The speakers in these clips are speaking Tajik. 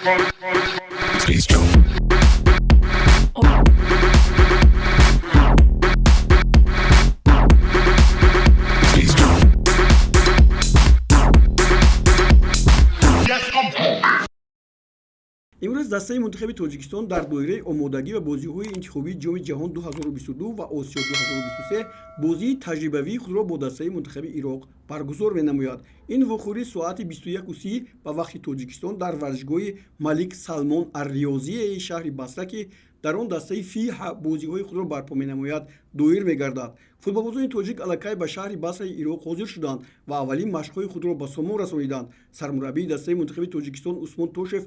Space Joe. Space Joe. Имрӯз дастаи мунтахаби Тоҷикистон дар доираи омодагӣ ба бозиҳои интихобии Ҷоми ҷаҳон 2022 ва Осиё 2023 бозии таҷрибавии худро бо дастаи мунтахаби Ироқ баргузор менамояд. Ин вохӯрӣ соати 21:30 ба вақти Тоҷикистон дар варзишгоҳи Малик Салмон Арриёзияи шаҳри Басра, ки дар он дастаи Фиҳа бозиҳои худро барпо менамояд, доир мегардад. Футболбозони тоҷик аллакай ба шаҳри Басраи Ироқ ҳозир шуданд ва аввалин машқҳои худро ба сомон расониданд. Сармураббии дастаи мунтахаби Тоҷикистон Усмон Тошев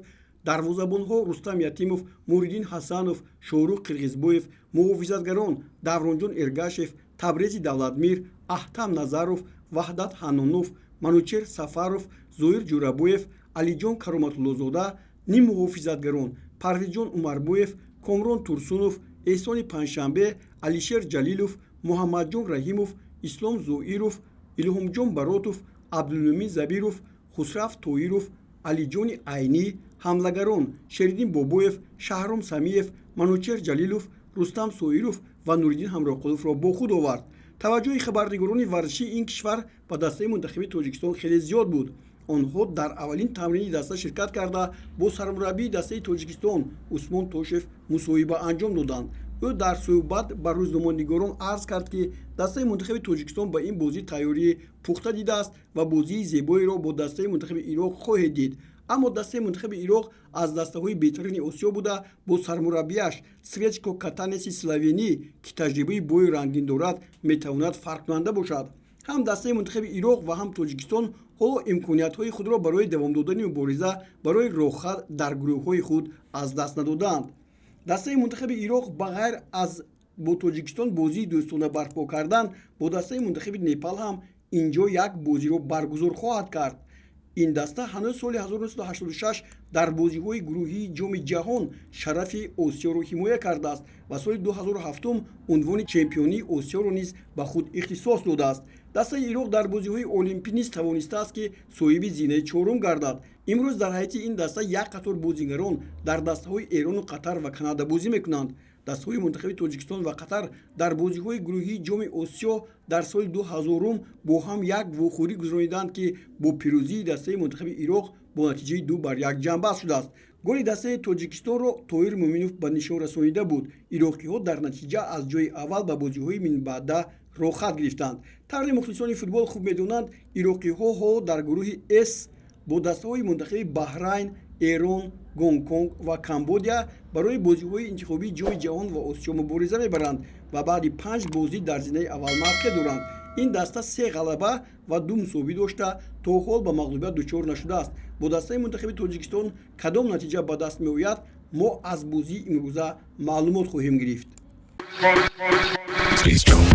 дарвозабонҳо Рустам Ятимов, Муҳриддин Ҳасанов, Шоҳрух Қирғизбоев, муҳофизатгарон Давронҷон Эргашев, Табрези Давлатмир, Аҳтам Назаров, Ваҳдат Ҳаннонов, Манучер Сафаров, Зоир Ҷӯрабоев, Алиҷон Кароматуллозода, ниммуҳофизатгарон Парвизҷон Умарбоев, Комрон Турсунов, Эҳсони Панҷшанбе, Алишер Ҷалилов, Муҳаммадҷон Раҳимов, Ислом Зоиров, Илҳомҷон Баротов, Абдулмӯмин Забиров, Хусрав Тоиров, Алиҷони Айнӣ, ҳамлагарон Шериддин Бобоев, Шаҳром Самиев, Манучер Ҷалилов, Рустам Соиров ва Нуриддин Ҳамроҳқуловро бо худ овард. Таваҷҷӯҳи хабарнигорони варзишии ин кишвар ба дастаи мунтахаби Тоҷикистон хеле зиёд буд. Онҳо дар аввалин тамрини даста ширкат карда, бо сармураббии дастаи Тоҷикистон Усмон Тошев мусоҳиба анҷом доданд. Ӯ дар суҳбат ба рӯзноманигорон арз кард, ки дастаи мунтахаби Тоҷикистон ба ин бозӣ тайёрии пухта дидааст ва бозии зебоеро бо дастаи мунтахаби Ироқ хоҳед дид. Аммо дастаи мунтахаби Ироқ аз дастаҳои беҳтарини Осиё буда, бо сармураббияш Сречко Катанеси словенӣ, ки таҷрибаи бою рангин дорад, метавонад фарқкунанда бошад. Ҳам дастаи мунтахаби Ироқ ва ҳам Тоҷикистон ҳоло имкониятҳои худро барои давом додани мубориза барои роҳхат дар гурӯҳҳои худ аз даст надодаанд. Дастаи мунтахаби Ироқ ба ғайр аз бо Тоҷикистон бозии дӯстона барпо кардан, бо дастаи мунтахаби Непал ҳам инҷо як бозиро баргузор хоҳад кард. Ин даста ҳанӯз соли 1986 дар бозиҳои гурӯҳии Ҷоми ҷаҳон шарафи Осиёро ҳимоя кардааст ва соли 2007 унвони чемпионии Осиёро низ ба худ ихтисос додааст. Дастаи Ироқ дар бозиҳои олимпӣ низ тавонистааст, ки соҳиби зинаи чорум гардад. Имрӯз дар ҳайати ин даста як қатор бозигарон дар дастаҳои Эрону Қатар ва Канада бозӣ мекунанд. Дастаҳои мунтахаби Тоҷикистон ва Қатар дар бозиҳои гурӯҳии Ҷоми Осиё дар соли 2000-ум бо ҳам як вохӯрӣ гузарониданд, ки бо пирӯзии дастаи мунтахаби Ироқ бо натиҷаи 2-1 ҷамъбаст шудааст. Голи дастаи тоҷикистонро Тоир Муъминов ба нишон расонида буд. Ироқиҳо дар натиҷа аз ҷои аввал ба бозиҳои минбаъда роҳхат гирифтанд. Тавре мухлисони футбол хуб медонанд, ироқиҳо ҳоло дар гурӯҳи С бо дастаҳои мунтахаби Баҳрайн, Эрон, Гонконг ва Камбодия барои бозиҳои интихобии Ҷоми ҷаҳон ва Осиё мубориза мебаранд ва баъди панҷ бозӣ дар зинаи аввал мавқеъ доранд. Ин даста се ғалаба ва ду мусовӣ дошта, то ҳол ба мағлубият дучор нашудааст. Бо дастаи мунтахаби Тоҷикистон кадом натиҷа ба даст меояд, мо аз бозии имрӯза маълумот хоҳем гирифт. Space Joe.